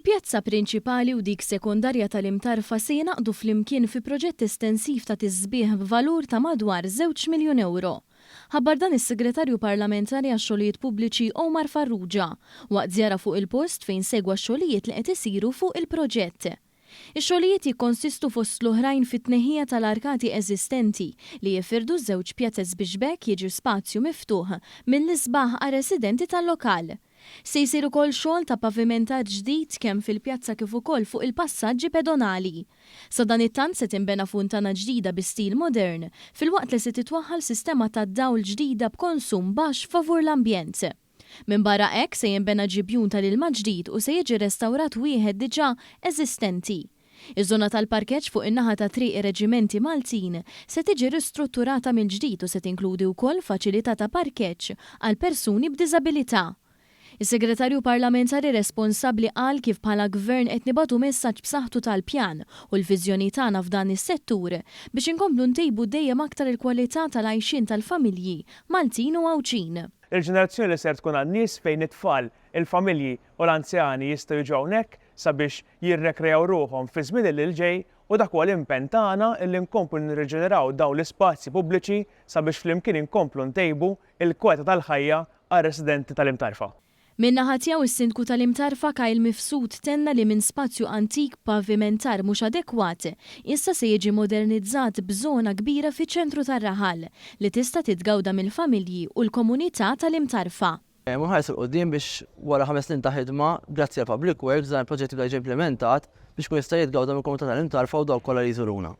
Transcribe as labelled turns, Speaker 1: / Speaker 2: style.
Speaker 1: Il-pjazza prinċipali u dik sekondarja tal-Imtarfa se jingħaqdu flimkien fi proġett estensiv ta' tisbiħ b'valur ta' madwar €2 miljun. Ħabbar dan is-Segretarju Parlamentari għax-Xogħlijiet Pubbliċi Omar Farrugia waqt żjara fuq il-post fejn segwa x-xogħlijiet li qed isiru fuq il-proġett. Ix-xogħlijiet jikkonsistu fost l-oħrajn fit-tneħħija tal-arkati eżistenti li jifirdu żewġ pjazez biex b'hekk jiġi spazju miftuħ mill-isbaħ għar-residenti tal-lokal. Se jsir ukoll xogħol ta' pavimentar ġdid kemm fil-pjazza kif ukoll fuq il-passaġġi pedonali. Sadanittant se tinbena funtana ġdida bi stil modern filwaqt li se titwaħħal sistema ta' dawl ġdida b'konsum baxx favur l-ambjent. Minbarra hekk se jinbena ġibjun tal-ilma ġdid u se jiġi restawrat wieħed diġà eżistenti. Iż-żona tal-parkeġġ fuq in-naħa ta' Triq ir-Reġimenti Maltin se tiġi ristrutturata mill-ġdid u se tinkludi wkoll faċilità ta' parkeġġ għal persuni b'diżabilità. Is-Segretarju Parlamentari responsabbli qal kif bħala Gvern qed nibagħtu messaġġ b'saħħtu tal-pjan u l-viżjoni tagħna f'dan is-settur biex inkomplu ntejbu dejjem aktar il-kwalità tal-għajxien tal-familji Maltin u Għawdxin.
Speaker 2: Il-ġenerazzjoni li ser tkun għan-nies fejn it-tfal, il-familji u l-anzjani jistgħu jiġu hawnhekk sabiex jirrekrejaw ruħhom fi żmien li ġej u dak huwa l-impenn tagħna illi nkomplu nirriġeneraw dawn l-ispazji pubbliċi sabiex flimkien inkomplu ntejbu il-kwalità tal-ħajja għar-residenti tal-Imtarfa.
Speaker 1: Min-naħa tiegħu is-Sindku tal-Imtarfa Kyle Mifsud tenna li minn spazju antik pavimentar mhux adekwat issa se jiġi modernizzat b'żona kbira fiċ-ċentru tar-raħal li tista' titgawda mill-familji u l-komunità tal-Imtarfa.
Speaker 3: Nħares 'il quddiem biex wara 5 snin ta' ħidma, grazzi għal Public Works, dan il-proġett jibda jiġi implementat biex kun jista' jitgawda mill-komunità tal-Imtarfa u dawk kollha li jżuruna.